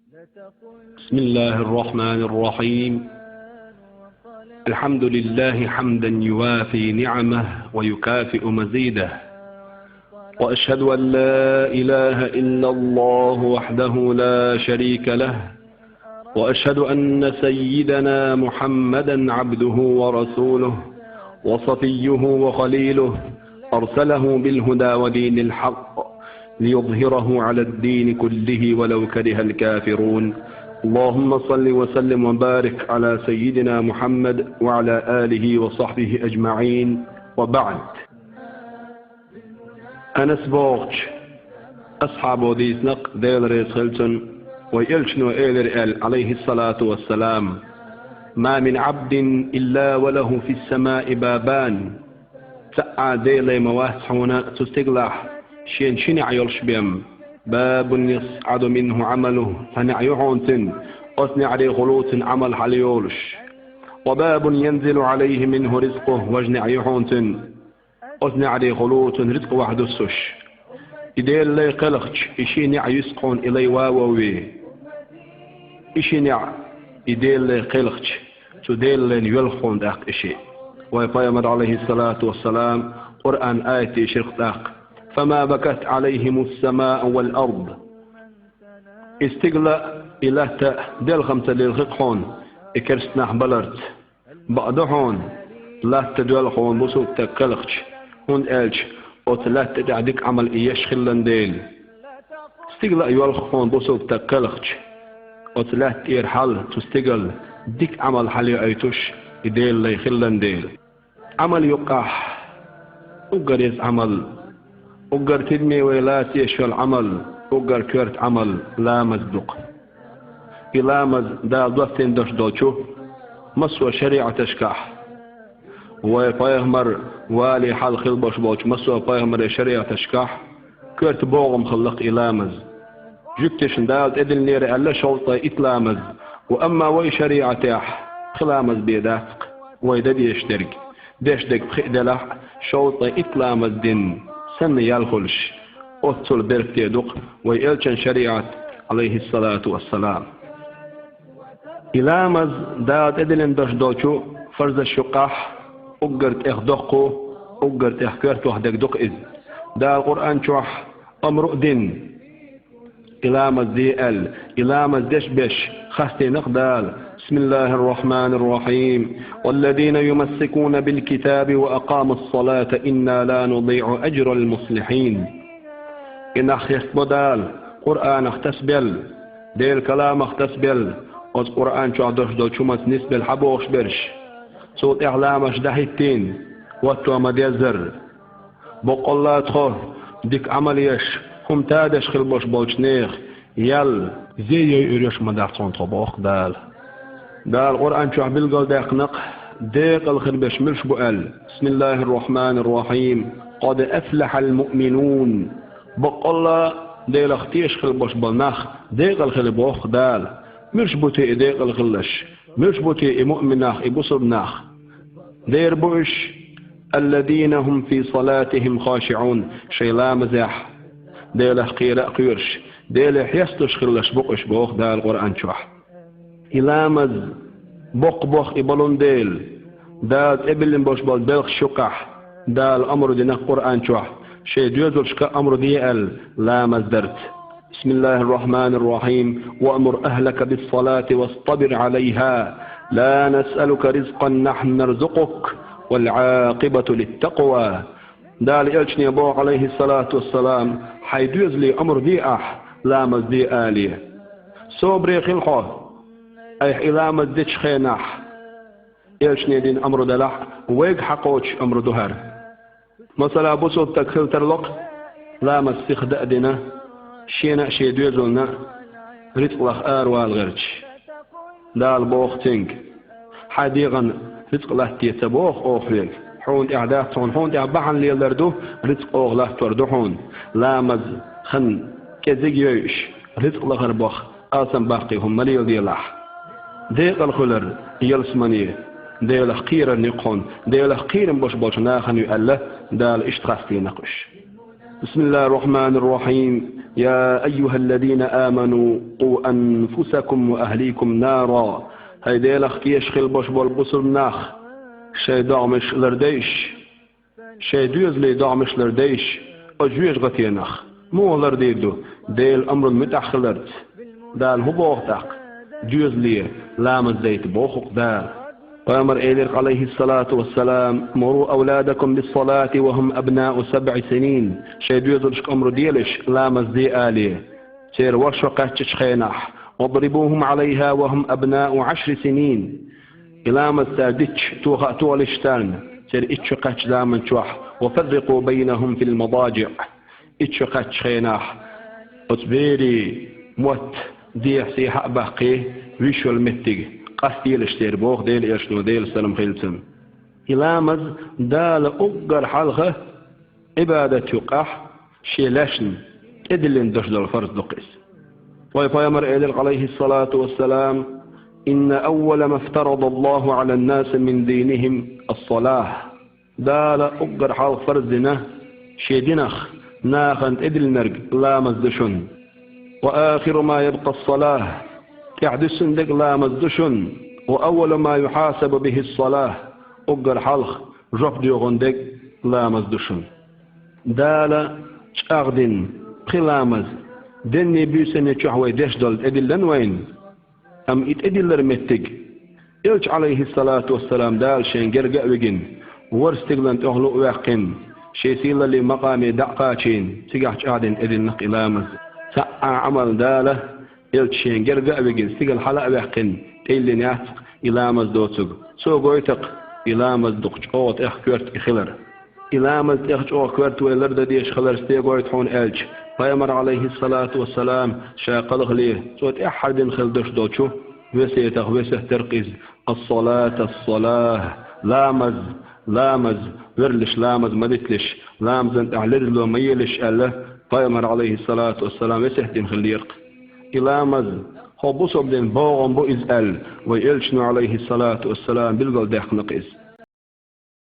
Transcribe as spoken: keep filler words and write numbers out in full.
بسم الله الرحمن الرحيم. الحمد لله حمدا يوافي نعمه ويكافئ مزيده. وأشهد أن لا إله إلا الله وحده لا شريك له. وأشهد أن سيدنا محمدا عبده ورسوله وصفيه وخليله أرسله بالهدى ودين الحق ليظهره على الدين كله ولو كره الكافرون. اللهم صل وسلم وبارك على سيدنا محمد وعلى آله وصحبه أجمعين. وبعد. Анас бохучу асхьабо дийцинарг, Дела реза хилла цунна, вай элчано элира аьлла, عليه الصلاة والسلام: ما من عبد إلا وله في السماء بابان. Цхьа а Делан ма вац хьуна цу стигалахь шена ши неӀ йолуш бен. باب يصعد منه عمله, цхьа неӀ ю хьуна цуьнан, оцу неӀаре хуьлу цуьнан Ӏамал хьалайолуш. وباب ينزل عليه منه رزقه, важа неӀ ю хьуна цуьнан, оцу неӀаре хуьлу цуьнан рицкъа вахьа дуссуш. И Делан лай кхелхича, и ши неӀ юьсу хьуна и лай ван вовве. И ши неӀ, и Делан лай кхелхича, цу Делан лайна йоьлху хьуна тӀаккха и ши. Вай Пайхамар, عليه الصلاة والسلام, Къуръан аят дийшира тӀаккха: فما بكت عليهم السماء والأرض. И стигала а, и латта а делхам ца лилхи-кх хьуна, и керста нах баларца. Бакъ ду хьуна, латта доьлху хьуна бусалба стаг кхелхича, хӀунда аьлча оцу латта тӀехь дика Ӏамал и еш хилла дела. Стигала а йоьлху хьуна бусалба стаг кхелхича, оцу латта тӀера хьал цу стигала дика Ӏамал хьалайоуьйтуш и Делан лай хилла дела. Ӏамал юккъехь уггар еза Ӏамал, уггар тидаме вай лаца еш йолу Ӏамал, уггар коьрта Ӏамал ламаз ду-кх. И ламаз Дала доттийна долуш долчу массо а шариӀаташкахь, вай Пайхамар вале хьалха хилла болуш болчу массо а пайхамарийн шариӀаташкахь коьрта богӀам хилла-кх и ламаз. Жуьгташна Дала тӀедиллинера аьлла шовзткъе итт ламаз, ва амма вай шариӀатехь пхи ламаз бен дац-кх, вай дан дезаш дерг. Деш дерг пхиъ делахь а, шовзткъе итт ламаз дина санна ял хуьлуш, оццул беркате ду-кх вай элчан шариӀат, عليه الصلاة والسلام. И ламаз Дала тӀедиллина долуш долчу фарзаш юккъехь уггар тӀех доккху, уггар тӀех коьртах дерг ду-кх иза. Дала Къуръан чохь омра а дина, и ламаз де аьлла, и ламаз деш берш хастийна-кх Дала: بسم الله الرحمن الرحيم. والذين يمسكون بالكتاب وأقاموا الصلاة إنا لا نضيع أجر المصلحين. И нах хестабо Дала, Къуръанах тасабелла, Делан каламах тасабелла, оцу Къуръан чохь долуш долчу хӀуманца нисбелла хьан бохуш берш, цул тӀаьхьа ламазаш дӀахӀиттийна, хӀотто ма-деззара. Баккъалла а тхо, дика Ӏамал еш, хӀума тадеш хилла болуш болчу нехан ял зе йойур ю-кх ма-дарра тхуна тхо, боху-кх Дала. Дала Къуръан чохь билгалдаьккхина-кх декъала хир берш муьлш бу аьлла. بسم الله الرحمن الرحيم. قد أفلح المؤمنون. Баккъалла а Делах тешаш хилла болуш болу нах декъала хилла, боху-кх Дала. Муьлш бу те и декъала хилларш? Муьлш бу те и муъмин нах, и бусалба нах? Дера бу уьш: الذين هم في صلاتهم خاشعون, шайн ламазехь Делах кхера а кхоьруш, Деле хьесталуш хилларш бу-кх уьш, боху Дала Къуръан чохь. И ламаз боккха боху и балун дела, Дала тӀебиллина болуш болу белхаш юккъехь, Дала омра дина-кх Къуръан чохь, шайн доьзалшка омра де аьлла, ламаз дарца. بسم الله الرحمن الرحيم. وأمر أهلك بالصلاة واصطبر عليها لا نسألك رزقا نحن نرزقك والعاقبة للتقوى. Дала элчане боху, عليه الصلاة والسلام: хьайн доьзале омра де ахь, ламаз де алий. Собаре хила хьо, айхьа и ламаз дечу хенахь, элчане дина омра делахь а, вайга хьакхочуш омра ду хӀара. Масала, бусалба стаг хила тарло-кх, ламаз сиха дан а дина, шена а, шен доьзална а рицкъ лаха аравала гӀерташ. Дала боху цуьнга: хьайн дегӀана рицкъ латта де ца боху оха хьоьга? Хьуна тӀехь дац хьуна, хьуна тӀехь бахьана лелар ду, рицкъ оха латтор ду хьуна. Ламаз хан кӀезиг йойуш, рицкъ лахар боху алсамбаккхий хӀума ма леладелахь. Декъала хуьлар ялсамане Делах кхерарна ю-кх хьуна, Делах кхерам беш болчу нахана ю аьлла, Дала иштта хастийна-кх уьш. بسم الله الرحمن الرحيم. يا أيها الذين آمنوا قوا أنفسكم وأهليكم نارا. ХӀай Делах кеша хила бош болу бусулба нах, шайн догӀмаш лардайша, шайн доьзалийн догӀмаш лардайша, оцу жоьжахатенах. Муха лардийр ду? Делан амрана муьтӀахь хиларца. Дала хӀун боху тӀаккха? Доьзале ламаз дайта боху-кх Дала. Пайхамар элира, عليه الصلاة والسلام: مروا أولادكم بالصلاة وهم أبناء سبع سنين. Шайн доьзалшка амру делаш, ламаз де алий, церан вошас кхаьчначу хенахь. واضربوهم عليها وهم أبناء عشر سنين. И ламаз цара дитча, тоха а толийша царна, церан итт шо кхаьчначу заман чохь. وفرقوا بينهم في المضاجع. Итт шо кхаьчначу хенахь оцу берийн мотт дехьа-сехьа а баккхий, вуьш йолу меттиг къастаделаш церан боху Делан Элчано, Делан салам хилла цунна. И ламаз Дала уггар хьалха Ӏибадат юкъахь Шен лаьшна тӀедиллина долуш долу фарз ду-кх иза. Вайн Пайхамар элира, عليه الصلاة والسلام: إن أول ما افترض الله على الناس من دينهم الصلاة. Дала уггар хьалха фарз дина Шен динах нахана тӀедиллинарг ламаз ду шуна. وآخر ما يبقى الصلاة. ТӀаьхьа дуьссина дерг ламаз ду шуна. وأول ما يحاسب به الصلاة. Уггар хьалха жоп доьхна дерг ламаз ду шуна. Дала чӀагӀдина пхи ламаз денний, буьйсанний чохь вай деш долу тӀедиллина вайна. Амма и тӀедиллар меттиг Элча, عليه الصلاة والسلام, Дала Шен герга а вигина, ворхӀ стигалан тӀехула а ваьккхина, Шен сийлаллин макъаме дӀа а кхачийна, цигахь чӀагӀдина тӀедиллина-кх и ламаз. Цхьа а Ӏамал Дала Элча Шен герга а вигина, стигала хьала а ваьккхина, тӀедиллина яц-кх и ламаз доцург. Цо гойту-кх и ламаз дукха чӀогӀа тӀех коьрта и хилар. И ламаз тӀех чӀогӀа коьрта вай лардан дезаш хиларца де гойту хьуна аьлча, Пайхамар, عليه الصلاة والسلام, Ша кхалхале, Цо тӀаьххьара дина хилла деш долчу весетах весет дара-кх иза: الصلاة، الصلاة. Ламаз, ламаз, верлаш ламаз ма диталаш, ламазан тӀехь лерзало ма елаш аьлла, Пайхамар, عليه الصلاة والسلام, весет дина хиллера-кх. И ламаз хӀокху бусалба динан богӀам бу иза аьлла, вайн Элчано, عليه الصلاة والسلام, билгалдаьккхина-кх иза.